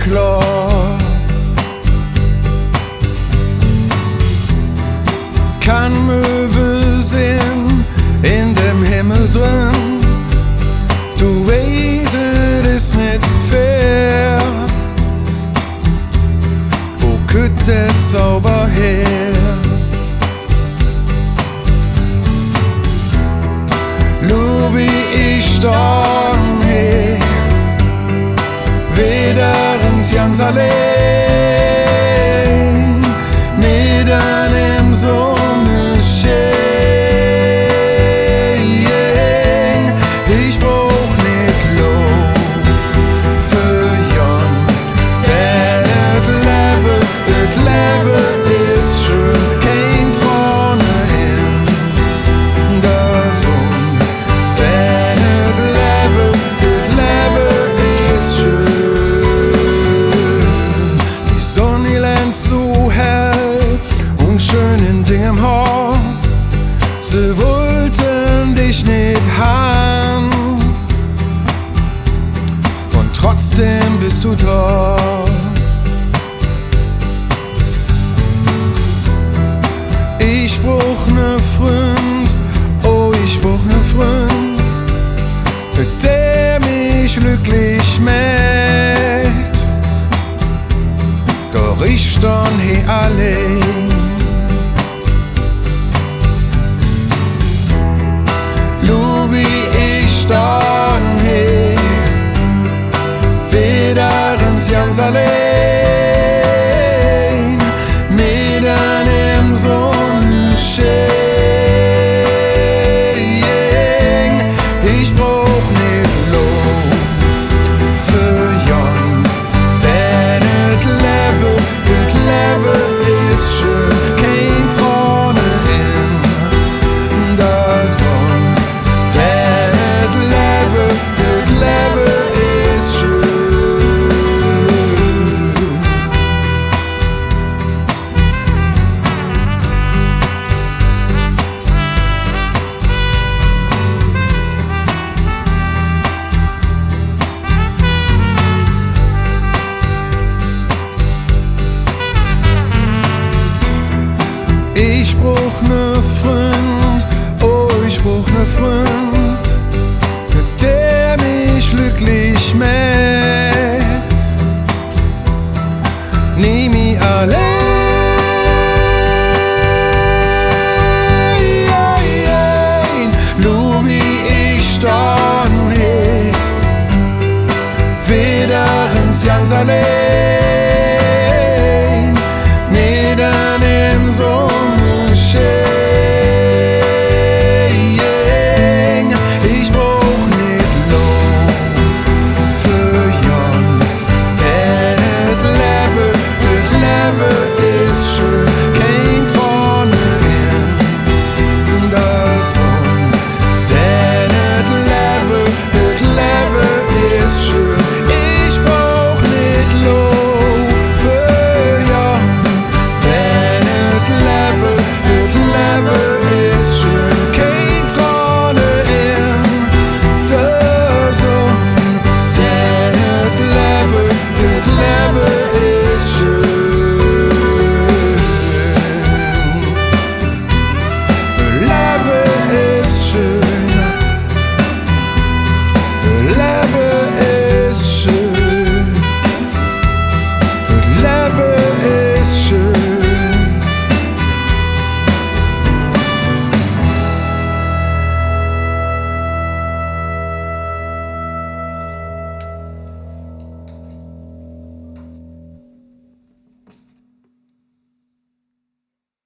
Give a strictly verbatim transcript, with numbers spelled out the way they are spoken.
klor. Kann Möwe sinn en dem Himmel dren, do weiß, et es nit fair. Wo kütt der Zauber her? Luur, wie ich stonn hee, widder ens ganz allein, medden em Sonneschien. Ich bruch nit loofe gonn, denn et Levve, et Levve es schön, kein Tron en der Sonn. Denn et Levve, et Levve es schön. Die Sonn, die glänzt su hell un schön en dingem Hoor. Se wollte dich nit han, un trotzdäm bes do do. Ich bruch ne Fründ, oh, ich bruch ne Fründ, dä mich glücklich mäht. Doch ich stonn hee allein. Luur, wie ich stonn hee, widder ens ganz allein, medden em Sonneschien. Ich bruch nit loofe gonn, denn et Levve, et Levve es schön, kein Tron en der Sonn. Denn et Levve, et Levve es schön. Ich bruch ne Fründ, oh, ich bruch ne Fründ, dä mich glücklich mäht. Nimmih allein. Luur, wie ich stonn hee, widder ens ganz allein.